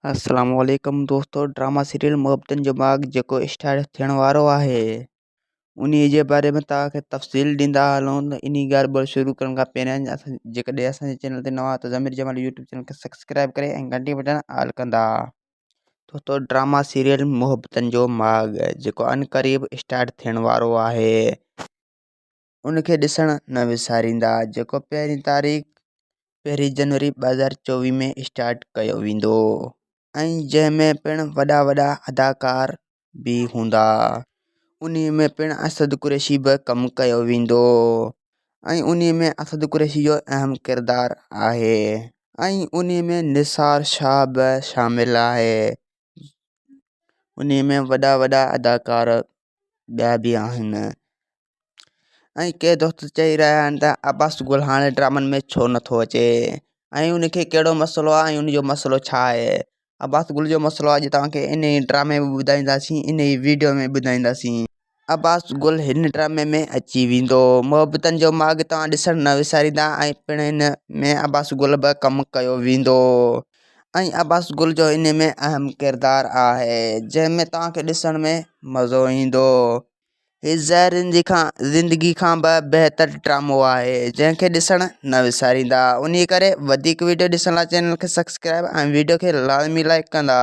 السلام عليڪم دوستو ڊراما سيريل محبتن جو ماڳ جيڪو اسٽارٽ ٿيڻ وارو آهي انهي جي باري ۾ توهان کي تفصيل ڏيندا هلون ته انهي ڳالهه ٻولهه شروع ڪرڻ کان پهريان اسان جيڪڏهن اسان جي چينل تي نوان آهيو ته ضمير جمالي يوٽيوب چينل کي سبسڪرائب ڪري ۽ گهنٽي بٽڻ آل ڪندا. دوستو ڊراما سيريل محبتن جو ماڳ جيڪو ان قريب اسٽارٽ ٿيڻ وارو آهي ان کي ڏسڻ نه وساريندا جيڪو پهرين تاريخ پهرين جنوري 2024 ۾ اسٽارٽ ڪيو ويندو ۽ جنهن ۾ پڻ وڏا وڏا اداڪار به هوندا انهي ۾ پڻ اسد قريشي به ڪم ڪيو ويندو ۽ انهي ۾ اسد قريشي جو اهم ڪردار آهي ۽ انهي ۾ نثار شاهه به شامل آهي انهي ۾ وڏا وڏا اداڪار ٻيا به آهن ۽ ڪي دوست چئي رهيا آهن ته عباس گل هاڻي ڊرامن ۾ ڇو نٿو اچي ۽ ان کي ڪهڙو مسئلو آهي ۽ ان جو مسئلو ڇا آهي عباس گل جو مسئلو اڄ توهان کي ان ئي ڊرامي ۾ ٻڌائينداسين ان ئي ويڊيو ۾ ٻڌائينداسين عباس گل هن ڊرامي ۾ اچي ويندو محبتن جو ماڳ توهان ڏسڻ نه وساريندا ۽ پڻ هن ۾ عباس گل به ڪم ڪيو ويندو ۽ عباس گل جو ان ۾ اهم ڪردار آهي جنهن ۾ توهان کي ڏسڻ ۾ مزو ايندو. هي زهر زندگي کان به بهتر ڊرامو آهي جنهن کي ڏسڻ نه وساريندا انهي ڪري وڌيڪ ويڊيو ڏسڻ لاء چينل کي سبسڪرائب ۽ ويڊيو کي لازمي لائڪ ڪندا.